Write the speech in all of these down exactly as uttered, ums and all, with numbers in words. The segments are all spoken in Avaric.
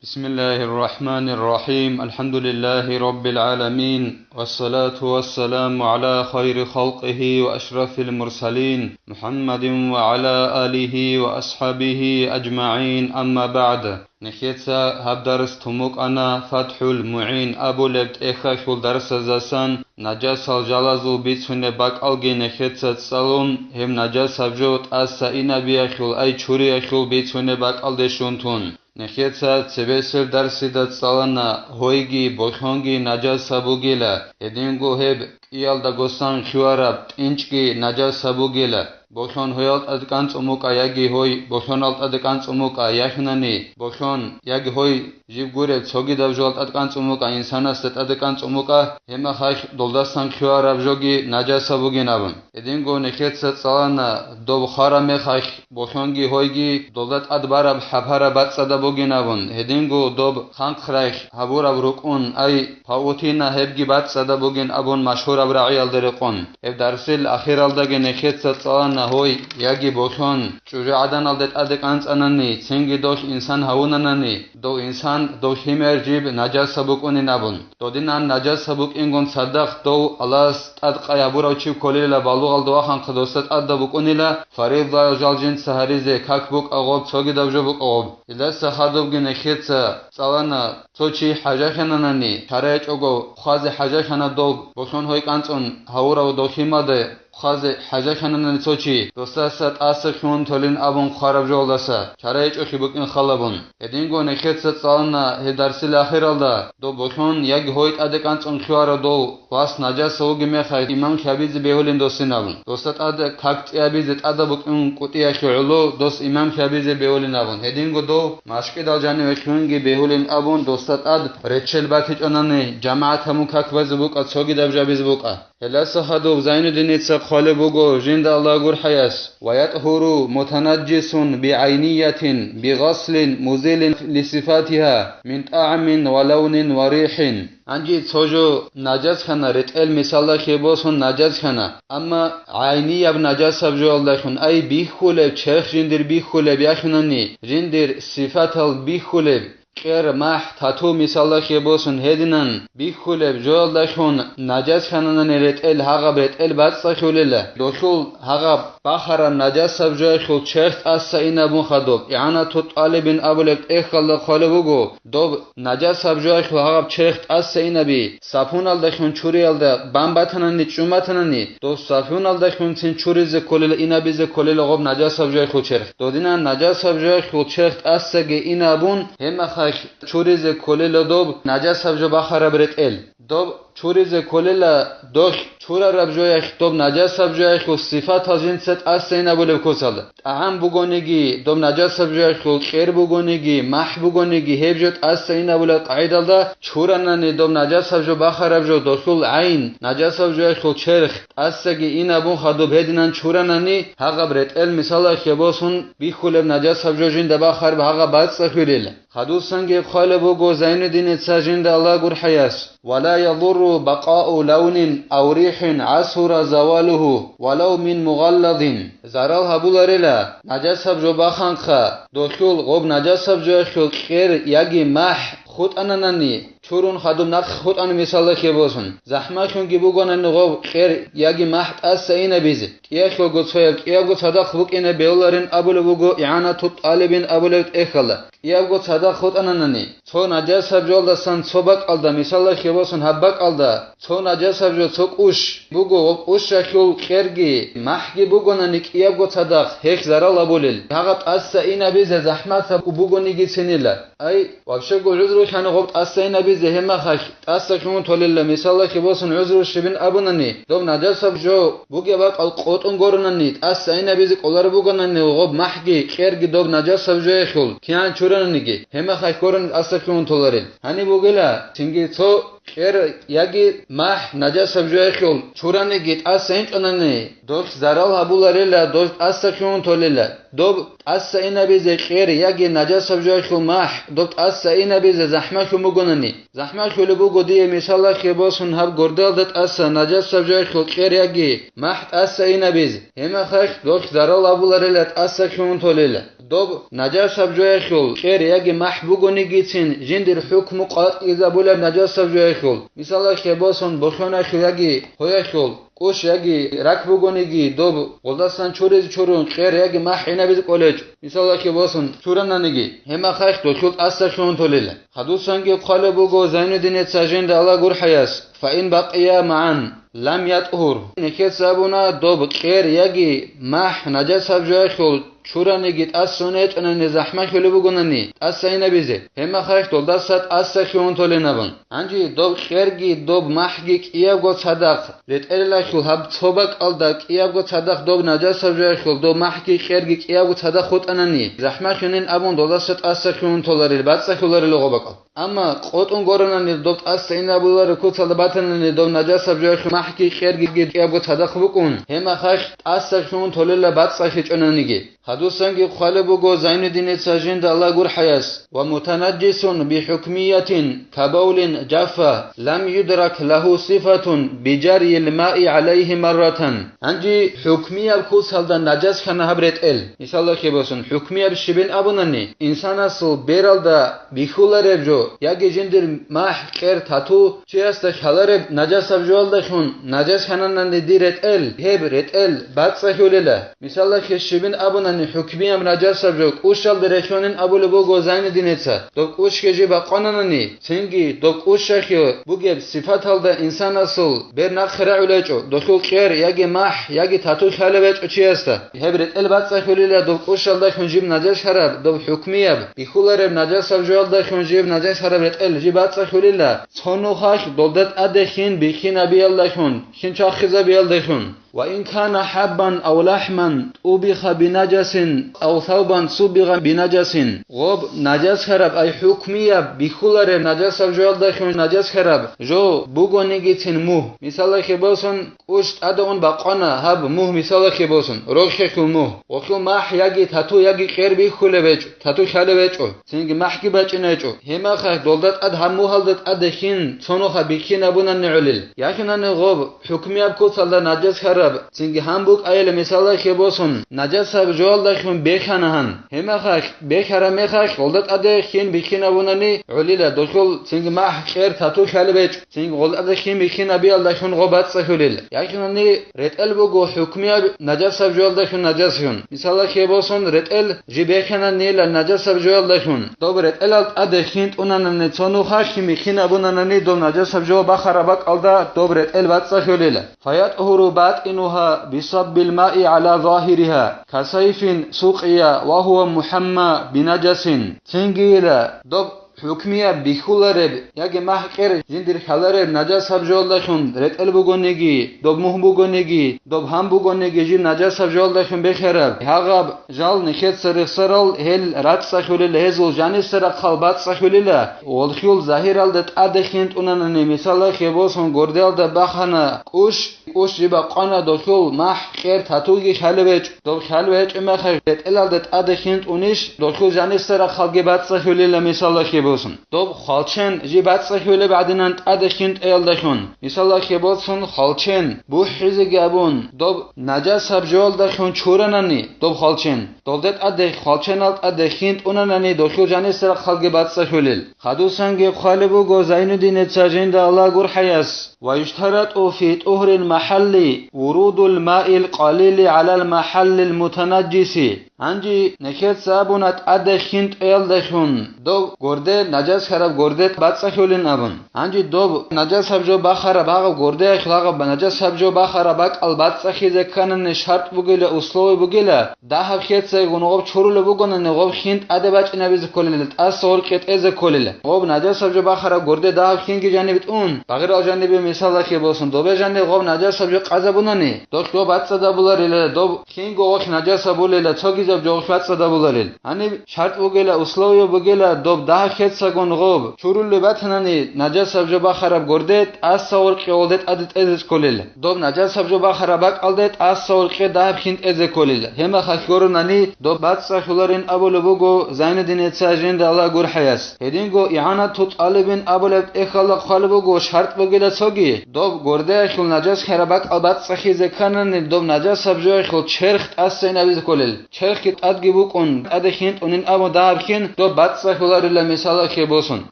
بسم الله الرحمن الرحيم. الحمد لله رب العالمين. والصلاة والسلام على خير خلقه وأشرف المرسلين محمد وعلى آله وأصحابه أجمعين. أما بعد. Нехеца гьаб дарс тумукъана ФатхӀул МугӀин абулеб тӀехьалъул дарсаздасан, нажасал жалазул бицунеб бакӀалги нехеца цӀалун, гьеб нажасаб жо тӀаса инабиялъул, ай чуриялъул бицунеб бакӀалде щун тун. Нехеца цебесел дарсида цӀалана гьойги болъонги нажасаб бугила, гьединго гьеб кӀиялда госсан хьвараб тӀинчӀги нажасаб бугила. Болъон гьоял тӀаде кӀанцӀун букӀа яги гьой болъонал тӀаде кӀанцӀун букӀа, яхинани болъон яги гьой жиб гуреб цогидаб жоял тӀаде кӀанцӀун букӀа, инсанасда тӀаде кӀанцӀун букӀа, гьемахалъ долдасан хьвараб жоги нажасаб бугин абун. Гьединго нехеца цӀалана доб хвараб мехалъ болъонги гьойги долда тӀад бараб хӀапараб бацӀцӀадаб бугин абун, гьединго доб хъанхърайх гьабураб рукӀун, ай, павутина гьебги бацӀцӀадаб бугин абун машгьураб рагӀиялда рекъон. Гьеб дарсил ахиралдаги нехеца цӀалана гьой яги болъон чӀужугӀаданалде тӀаде кӀанцӀанани, цинги долъ инсан гьавунанани, дов инсан, дов химияр жиб нажаса букӀунин абун. Додинан нажаса букӀингун цадахъ дов Аллагьас тӀад къай гьабурав чи кколила балугъалда ваханхъа досда тӀадаб букӀунила, фаридаял жал жинца гьаризе как букӀа гъоб, цогидаб жо букӀа гъоб. Илдаса хадубги нехеца цӀалана цо чи хӀажахьананани, чара гьечӀого хъвазе хӀажахьана дов, болъон гьой кӀанцӀун гьавурав дов химаде хъвазе хӀажахьананани цо чи, досдаса тӀаса хьун толин абун хъвараб жолдаса, чара гьечӀолъи букӀин халабун. Гьединго нехеца цӀалана гьеб дарсил ахиралда, доб болъон яги гьой тӀаде кӀанцӀун хьварав дов вас нажаса вугеб мехалъ имам хьабизе бегьулин досин абун. Досда тӀад как цӀиабизе тӀадаб букӀун кӀутӀиялъе гӀоло дос имам хьабизе бегьулин абун. Гьединго дов машкӀидал жаниве хьунги бегьулин абун, досда тӀад реччел батичӀонани, жамагӀат гьамун как базе букӀа, цогидаб жабизе букӀа. Гьеласа хадуб Зайнуддиница хъвалеб буго жинда Аллагь гурхӀаяс: «Ва ятӀгьуру мутанаджисун бигӀайниятин бигъаслин музилин лисифатиха мин тӀагӀмин ва лавнин ва рихӀин». Гьанже цо жо нажасхана ретӀел мисалда хебосун нажасхана, амма гӀайнияб нажасаб жоялдалъун, ай бихьулеб, черх жиндир бихьулеб яхинани, жиндир сифатал бихьулеб, кьер, махӀ, тату мисалда хебосун гьединан бихьулеб жоялдалъун нажасхананани ретӀел, гьагъаб ретӀел бацӀцӀалъулела. Долъул гьагъаб бахараб нажасаб жоялъул черх тӀаса инабун хадуб, ИгӀанату тӀалибин абулеб тӀехьалда хъвалеб буго, доб нажасаб жоялъул гьагъаб черх тӀаса инаби, сапуналдалъун чуриялда бан батанани чӀун батанани, доб сапуналдалъунцин чуризе кколела, инабизе кколела гъоб нажасаб жоялъул черх. Додинан нажасаб жоялъул черх тӀасаги инабун, гьемахалъ чуризе кколела доб нажасаб жо бахараб ретӀел. Доб чуризе кколела долъ чурараб жоялъ доб нажасаб жоялъул сифатал жинца тӀаса инабулеб куцалда. ТӀагӀам бугониги, доб нажасаб жоялъул кьер бугониги, махӀ бугониги, гьеб жо тӀаса инабулеб къагӀидалда чуранани доб нажасаб жо бахараб жо долъул гӀайн, нажасаб жоялъул черх тӀасаги инабун хадуб гьединан чуранани, гьагъаб ретӀел мисалда хебосун бихьулеб нажасаб жо жинда бахараб гьагъаб бацӀцӀалъулел. Хадусанги хъвалеб буго Зайнуддиница жинда Аллагь гурхӀаяс: «Ва ла ядурру бакъау лавнин ав рихӀин гӀасура завалугьу, валав мин мугъалладин». Зарал гьабуларила, нажасаб жо баханхъа, долъул гъоб нажасаб жоялъул кьер яги махӀ хутӀананани, чурун хадуб нахъ хутӀана мисалда хебосун. ЗахӀмалъунги бугонани гъоб кьер яги махӀ тӀаса инабизе, кӀиялъулго цояб кӀиябго цадахъ букӀине бегьуларин абулеб буго ИгӀанату тӀалибин абулеб тӀехьалда. КӀиябго цадахъ хутӀананани, цо нажасаб жолдасан цо бакӀалда, мисалда хебосун гьаб бакӀалда, цо нажасаб жо, цо кӀущ буго ва кӀущалъул кьерги махӀги бугонани кӀиябго цадахъ гьелъ зарал абулел, гьагъаб тӀаса инабизе захӀматаб бугонигицинила. Ай, вообще-го гӀузру хьана гъоб тӀаса инабизе гьемахалъ тӀаса хьун толелла, мисалда хебосун гӀузру щибин абунани, доб нажасаб жо бугеб бакӀал къотӀун горанани, тӀаса инабизе кӀолар бугонани гъоб махӀги кьерги доб нажасаб жоялъул кигӀан чурананиги, гьемахалъ горани тӀаса хьун толарел. Гьаниб бугела, цинги цо кьер яги махӀ нажасаб жоялъул чураниги тӀаса инчӀонани, долъ зарал гьабуларела, долъ тӀаса хьун толела. Доб тӀаса инабизе кьер яги нажасаб жоялъул махӀ, доб тӀаса инабизе захӀмалъун бугонани, захӀмалъулеб буго дие мисалда хебосун гьаб гордалда тӀаса нажасаб жоялъул кьер яги махӀ тӀаса инабизе, гьемахалъ долъ зарал абуларела, тӀаса хьун толела. Доб нажасаб жояхъул кӀер яги махӀ бугонигицин жиндир хӀукму къватӀизабулеб нажасаб жояхъул, мисалалъе босун, бухӀунаялъул яги гьоялъул, кӀущ яги рак бугониги, доб гъолдасан чуризе чурун кӀер яги махӀ гӀинабизе кӀолечӀо, мисалалъе босун, чурананиги, гьеб мехалъ дохьул тӀаса хьун толила. Хадусанги хъвалеб буго Зайнуддиница жинда Аллагь гурхӀаяс: «Фаин бакъия магӀан лам ятӀгьур». Нехеца абуна, доб кӀер яги махӀ нажасаб жоялъул чураниги тӀасун гьечӀонани, захӀмалъулеб бугонани тӀаса гӀинабизе, гьеб мехалъ долдаса тӀаса хьун толин абун. Гьанже доб кӀерги доб махӀги кӀиябго цадахъ ретӀелалъул гьаб цо бакӀалда кӀиябго цадахъ доб нажасаб жоялъул доб махӀги кӀерги кӀиябго цадахъ хутӀанани, захӀмалъунин абун долдаса тӀаса хьун толарил, бацӀцӀалъуларил гъо бакӀал. Амма къотӀун горанани доб тӀаса гӀинабулареб куцалда батанани доб нажасаб жоялъул махӀги кӀерги кӀиябго цадахъ букӀун, гьеб мехалъ тӀаса хьун толила бацӀцӀалъичӀонаниги. Хадусанги хъвалеб буго Зайнуддиница жинда Аллагь гурхӀаяс: «Ва мутанаджисун бихӀукмиятин кабавлин жаффа лам юдрак лагьу сифатун бижарйил маи гӀалайгьи марратан». Гьанже хӀукмияб куцалда нажас хьана гьаб ретӀел. Мисалалъе босун, хӀукмияб щибин абунани, инсанасул бералда бихьулареб жо яги жиндир махӀ, кӀер, тату чиясда хьалареб нажасаб жоялдалъун нажас хьананани дир ретӀел, гьеб ретӀел бацӀцӀалъулила. Мисалалъе щибин абунани, хӀукмияб нажасаб жо кӀущалда релълъунин абулеб буго Зайнуддиница. Доб кӀущги жиб бакъвананани, цинги доб кӀущалъе бугеб сифаталда инсанасул бер нахъе рагӀулечӀо, дохьул кӀер яги махӀ яги тату хьалеб гьечӀо чиясда. Гьеб ретӀел бацӀцӀалъулила доб кӀущалдалъун жиб нажас хьараб, доб хӀукмияб, бихьулареб нажасаб жоялдалъун жиб нажас хьараб ретӀел жиб бацӀцӀалъулила, цо нухалъ долда тӀаде хин бихьинабиялдалъун, хин чвахизабиялдалъун. «Ва ин кана хӀаббан ав лахӀман тӀубиха бинажасин ав савбан суббигъа бинажасин». Гъоб нажас хьараб, ай хӀукмияб, бихьулареб нажасаб жоялдалъун нажас хьараб жо бугонигицин мугь. Мисалалъе босун, кӀущ тӀаде ун бакъвана гьаб мугь, мисалалъе босун, рогьхелъул мугь. Гъолъул махӀ яги тату яги кӀер бихьулеб гьечӀо, тату хьалеб гьечӀо, цинги махӀги бачӀинеб гьечӀо. Гьеб мехалъ долда тӀад гьаб мугьалда тӀаде хин цо нуха бихьинабунани гӀолил. Яхинани гъоб хӀукмияб куцалда нажас хьараб, цинги гьан букӀайила, мисалалъе босун, нажасаб жоялдалъун бехана гьан. Гьеб мехалъ, бехараб мехалъ, гъолда тӀаде хин бихьинабунани гӀолила, дохьул цинги махӀ, кӀер, тату хьалеб гьечӀо, цинги гъолда тӀаде хин бихьинабиялдалъун гъо бацӀцӀалъулел. Яхинани ретӀел буго хӀукмияб нажасаб жоялдалъун нажасхьун. Мисалалъе босун, ретӀел жиб бехананила нажасаб жоялдалъун. Доб ретӀелал тӀаде хин тӀунанани цо нуха хин бихьинабунанани доб нажасаб жо бахараб бакӀалда доб ретӀел бацӀцӀалъулела. «Фаятгьуру батӀинугьа бисаббил маи гӀала загьиригьа, касайфин сукъия ва гьува мухӀамма бинажасин». Цинги ила, доб хӀукмияб бихьулареб яги махӀ, кӀер жиндир хьалареб нажасаб жоялдалъун ретӀел бугониги, доб мугь бугониги, доб гьан бугониги жиб нажасаб жоялдалъун бехараб, гьагъаб жал нехеца рехсарал гьел рацӀцӀалъулел, гьезул жаниса рахъал бацӀцӀалъулела, гъолъул загьиралда тӀаде хин тӀунанани, мисалалъе босун, гордеялда бахана кӀущ, кӀущ жиб бакъвана, дохьул махӀ, кӀер, татуги хьалеб гьечӀо. Доб хьалеб гьечӀеб мехалъ, ретӀелалда тӀаде хин тӀунищ, дохьул жаниса рахъалги бацӀцӀалъулела, мисалалъе босун. Доб хвалчен жиб бацӀцӀалъулеб гӀадинан тӀаде хин тӀеялдалъун, мисалалъе босун, хвалчен бухӀизеги абун, доб нажасаб жоялдалъун чуранани, доб хвалчен, долде тӀаде, хвалченал тӀаде хин тӀунанани, дохьул жаниса рахъалги бацӀцӀалъулел. Хадусанги хъвалеб буго Зайнуддиница жинда Аллагь гурхӀаяс: «Ва юштарату фи тӀугьрил махӀалли вурудул маил къалили гӀалал махӀаллил мутанаджиси». Гьанже нехеца абуна тӀаде хин тӀеялдалъун, доб горде, нажас хьараб горде бацӀцӀалъулин абун. Гьанже доб нажасаб жо бахараб гьагъаб гордеялъул гьагъаб нажасаб жо бахараб бакӀал бацӀцӀалъизе кканани шартӀ бугила, условие бугила, дагьаб хецайгун гъоб чурулеб бугонани, гъоб хин тӀаде бачӀинабизе кколила, тӀаса гъоркье тӀезе кколила. Гъоб нажасаб жо бахараб горде дагьаб хинги жаниб тӀун, багъирал жанибе мисалалъе босун, добе жаниб гъоб нажасаб жо къазабунани, дохь гъоб бацӀцӀадабуларила, доб хинго гъолъ нажасабулила, цогизаб жо гъолъ бацӀцӀадабуларил. Гьаниб шартӀ бугила, условие бугила, доб дагь хецагун гъоб чурулли батанани, нажасаб жо бахараб горде тӀаса гъоркье гъолде тӀаде тӀезе кколел. Доб нажасаб жо бахараб бакӀалде тӀаса гъоркье дагь хин тӀезе кколел. Гьеб мехалъ гуронани, доб бацӀцӀалъуларин абулеб буго Зайнуддиница жинда Аллагь гурхӀаяс. Гьединго ИгӀанату тӀалибин абулеб тӀехьалда хъвалеб буго, шартӀ бугила цоги, доб гордеялъул нажас хьараб бакӀал бацӀцӀалъизе кканани, доб нажасаб жоялъул черх тӀаса гӀинабизе кколел. чехги тӀадги букӀун, тӀаде хин тӀунин абун дагьаб хин, доб бацӀцӀалъуларила мисалалъе босун.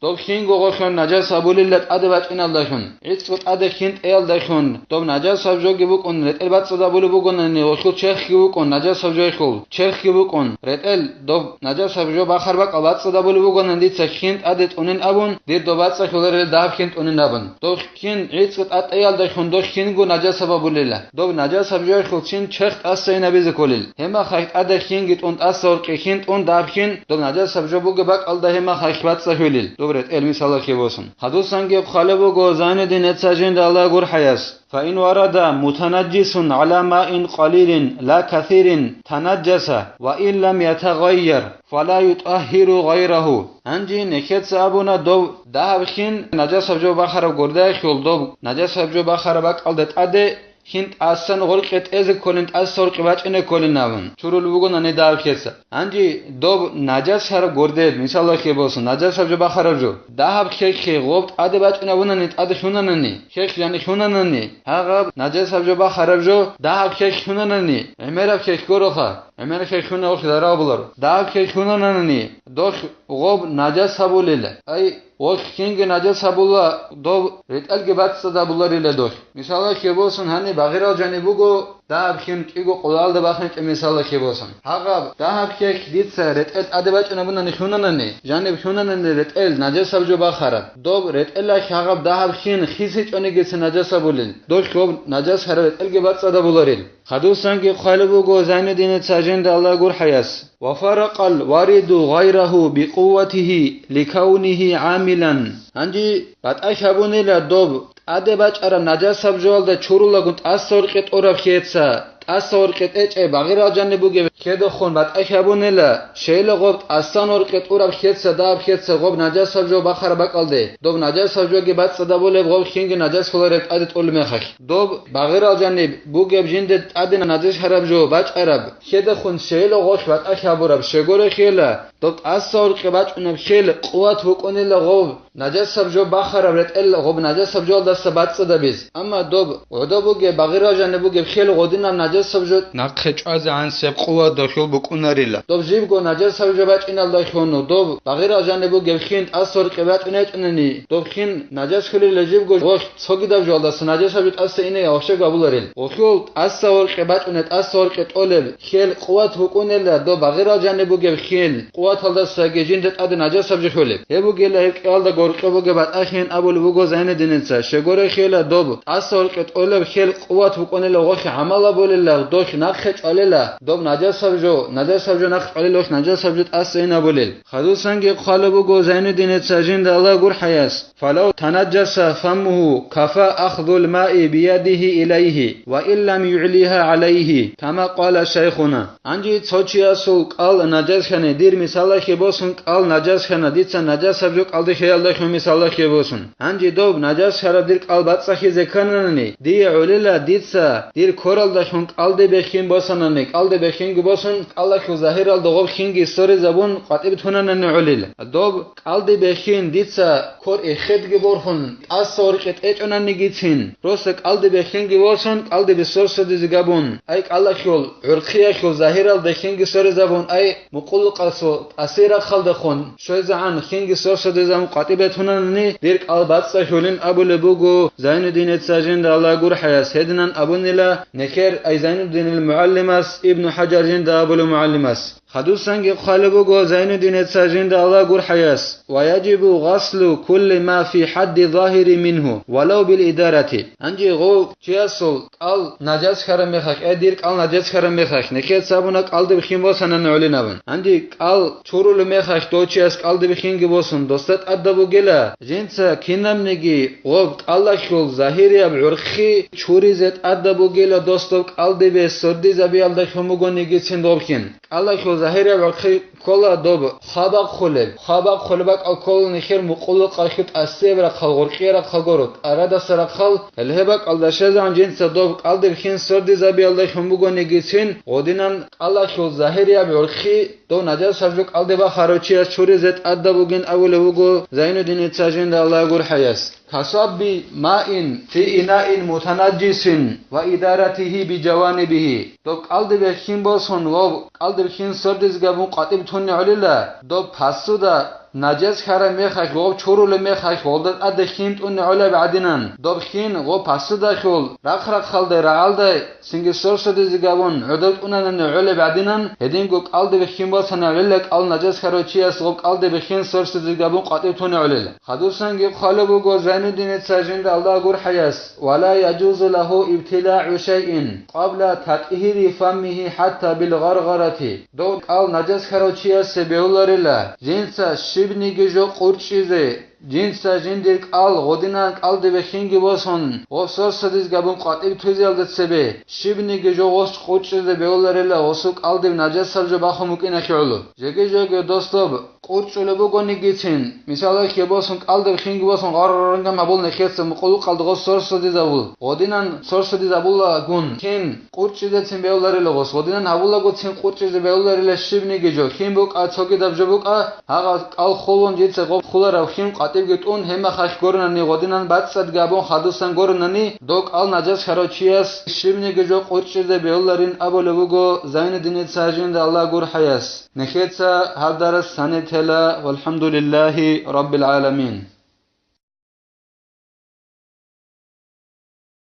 Доб хинго гъолъун нажас абулила тӀаде бачӀиналдалъун, гӀицӀго тӀаде хин тӀеялдалъун, доб нажасаб жоги букӀун, ретӀел бацӀцӀадабулеб бугонани, гъолъул черхги букӀун, нажасаб жойхъул черхги букӀун, ретӀел доб нажасаб жо бахар бакӀал бацӀцӀадабулеб бугонани, дица хин тӀаде тӀунин абун, дир доб бацӀцӀалъуларила дагьаб хин тӀунин абун. Доб хин гӀицӀго тӀатӀеялдалъун доб хинго нажасаб абулила. Доб нажасаб жойхъул чин черх тӀасайин абизе кколел. Гьеб мехалъ тӀаде хинги тӀун, тӀаса гьоркье хин тӀун дагьаб хин, доб нажасаб жо бугеб бакӀалда гьеб мехалъ бацӀцӀалъулел, доб ретӀел мисалалъе босун. Хадусанги хъвалеб буго Зайнуддин эцазинда Аллагь гурхӀаяс: «Фаин варада мутанаджисун гӀала маин къалилин ла касирин танаджаса ва ин лам ятагъайяр, фала ютӀагьиру гъайрагьу». Гьанже нехеца абуна доб дагьаб хин нажасаб жо бахараб гурдайхьул, доб нажасаб жо бахараб бакӀалда тӀаде хин тӀасан гъоркье тӀезе кколин, тӀаса гъоркье бачӀине кколин абун, чурул бугонани дагьаб хеца. Гьанже доб нажас гьараб гурдеб, мисалалъе босун, нажасаб жо бахараб жо, дагьаб хехье гъоб тӀаде бачӀинабунани, тӀаде лъунанани, хехь жани лъунанани, гьагъаб нажасаб жо бахараб жо, дагьаб хехь лъунанани, гӀемераб хехь гуроха, гӀемераб хехь лъуна охьи зарал буларо, дагьаб хехь лъунанани, дохь гъоб нажас гьабулила. Ай, гъолъ хинги нажас гьабула, доб ретӀелги бацӀцӀадабуларила дохь. Мисалалъе босун, гьаниб багъирал жаниб буго, дагьаб хин кӀиго къулалда бахинчӀеб, мисалалъе босун. Гьагъаб дагьаб хехь дица ретӀел тӀаде бачӀинабунани лъунанани, жаниб лъунанани ретӀел нажасаб жо бахараб. Доб ретӀелалъ гьагъаб дагьаб хин хисичӀонигицин нажас гьабулел, дохь гъоб нажас гьараб ретӀелги бацӀцӀадабуларил. Хадусанги хъвалеб буго Зайнуддиница жинда Аллагь гурхӀаяс: «Ва фаракъал вариду гъайрагьу бикъувватигьи ликавнигьи гӀамилан». Гьанже батӀа хьабунила доб тӀаде бачӀараб нажасаб жоялда чурулагун тӀаса гьоркье тӀураб хеца, тӀаса гьоркье тӀечӀеб багъирал жаниб бугеб хедохун батӀа хьабунила, щайила гъоб тӀасан гьоркье тӀураб хеца, дагьаб хеца гъоб нажасаб жо бахараб бакӀалде, доб нажасаб жоги бацӀцӀадабулеб, гъоб хинги нажас кколареб тӀаде тӀолеб мехалъ. Доб багъирал жаниб бугеб жинде тӀаде нажас гьараб жо бачӀараб хедахун щайила гъолъ батӀа хьабураб, щегоре хьела, доб тӀаса гьоркье бачӀунеб хел къуват букӀунила гъоб нажасаб жо бахараб ретӀел гъоб нажасаб жоялдаса бацӀцӀадабиз. Амма доб гӀодоб бугеб, багъирал жаниб бугеб хел гъодинаб нажасаб жо нахъе чӀвазегӀан себ къуват дохьул букӀунарила. Доб жибго нажасаб жо бачӀиналдалъун доб багъирал жаниб бугеб хин тӀаса гьоркье бачӀунечӀунани, доб хин нажас хьулила жибго гъолъ цогидаб жоялдаса нажасаб жо тӀаса ине гьавшего абуларил. Гъолъул тӀаса гьоркье бачӀунеб, тӀаса гьоркье тӀолеб хел къуват букӀунела доб багъирал жаниб бугеб хел къуваталдасаги жинда тӀаде нажасаб жо хьолеб. Гьеб бугела гьеб кӀиялда гъоркье бугеб батӀа хин абулеб буго Зайнуддиница, щегоре хьела доб тӀаса гьоркье тӀолеб хел къуват букӀунела гъолъ гӀамал абулела, дохь нахъе чӀвалела, доб нажасаб жо, нажасаб жо нахъ чӀвалел гъолъ нажасаб жо тӀаса ин абулел. Хадусанги хъвалеб буго Зайнуддиница жинда Аллагь гурхӀаяс: «Фалав танаджаса фаммугьу кафа ахзул маи биядигьи илайгьи ва ин лам югӀлигьа гӀалайгьи, кама къала шайхуна». Гьанже цо чиясул кӀал нажасхьани, дир мисалалъе босун, кӀал нажасхьана, дица нажасаб жо кӀалдихьеялдалъун мисалалъе босун. Гьанже доб нажасхьараб дир кӀал бацӀцӀахьизе ккананани, дие гӀолила дица дир коралдалъун кӀалдибехин босанани, кӀалдибехинги босун, кӀалалъул загьиралда гъоб хинги соризабун къватӀиб тунанани гӀолил. Доб кӀалдибехин дица кор эхедги борхун, тӀаса гьоркье тӀечӀонанигицин, росда кӀалдибехинги босун, кӀалдибе сорсодизе габун, ай кӀалалъул гӀурхъиялъул загьиралда хинги соризабун, ай мукъулукъасул тӀасирахъалдехун щвезегӀан хинги сорсодизабун къватӀибе тунанани, дир кӀал бацӀцӀалъулин абулеб буго Зайнуддиница жинда Аллагь гурхӀаяс, гьединан абунила нехер ай Зайнуддинил мугӀалимас, Ибну ХӀажар жинда абулев мугӀалимас. Хадусанги хъвалеб буго Зайнуддиница жинда Аллагь гурхӀаяс: «Ва яджибу гъаслу кулли ма фи хӀадди загьири мингьу, валав бил идарати». Гьанже гъов чиясул кӀал нажасхьараб мехалъ, э, дир кӀал нажасхьараб мехалъ, нехеца абуна кӀалдиб хин босанани гӀолин абун. Гьанже кӀал чурулеб мехалъ дов чияс кӀалдиб хинги босун, досда тӀадаб бугела, жинца кинабниги гъоб кӀалалъул загьирияб гӀурхъи чуризе тӀадаб бугела, дос доб кӀалдибе сордизабиялдалъун бугонигицин доб хин. КӀалалъул загьирияб гӀурхъи ккола доб хвабахъулеб, хвабахъулеб бакӀал ккола нехер мукъулукъалъул тӀасияб рахъал, гъоркьияб рахъал гуро, тӀарадаса рахъал, гьеле гьеб бакӀалда щвезегӀан жинца доб кӀалдиб хин сордизабиялдалъун бугонигицин, гъодинан кӀалалъул загьирияб гӀурхъи дов нажасаб жо кӀалдиб бахарав чияс чуризе тӀадаб бугин абулеб буго Зайнуддиница жинда Аллагь гурхӀаяс. كصب ماء في إناء متنجس وإدارته بجوانبه. Доб кӀалдибе хин босун ва кӀалдиб хин сордизе габун къватӀиб туни гӀолила, доб посуда наджас хьараб мехалъ ва чурулеб мехалъ гъолда тӀаде хин тӀуни гӀолеб гӀадинан, доб хин ва посудалъул рахъ-рахъалда, рагӀалда цинги сорсодизе габун гӀодор тӀунанани гӀолеб гӀадинан, гьединго кӀалдибе хин босана гӀолила, кӀал наджас хьарав чияс гъоб кӀалдибе хин сорсодизе габун къватӀиб туни гӀолила. Хадусанги хъвалеб буго Зайнуддиница жинда Аллагь гурхӀаяс: ولا يجوز له ابتلاع شيء قبل تطهير فمه حتى بالغرغرة. Дов кӀал наджас хьарав чиясе бегьуларила, жинца щибниги жо къурчӀизе, жинца жиндир кӀал гъодинан кӀалдибе хинги босун, гъоб сорсодиз габун къватӀиб тузиялда цебе, щибниги жо гъос къурчӀизе бегьуларила гъосул кӀалдиб наджасаб жо бахун букӀиналъе гӀоло. Жеги-жоги, дос, доб къурчӀулеб бугонигицин, мисалалъе босун, кӀалдиб хинги босун, гъарргам гьабул нехеца мукъулукъалда гъос сорсодизабул, гъодинан сорсодизабулагун, хин къурчӀизецин бегьуларила гъос, гъодинан гьабулагоцин къурчӀизе бегьуларила щибниги жо, хин букӀа, цогидаб жо букӀа, гьагъа кӀал хулун, жинца гъоб хуларав хин къватӀибги тӀун, гьеб мехалъ гуронани, гъодинан бацӀцӀадги абун хадусан гуронани, дов кӀал наджас хьарав чияс щибниги жо къурчӀизе бегьуларин абулеб буго Зайнуддиница жинда Аллагь гурхӀаяс. Нехеца гьаб дарас гьаниб тела, валхӀамдулиллагьи раббил гӀаламин.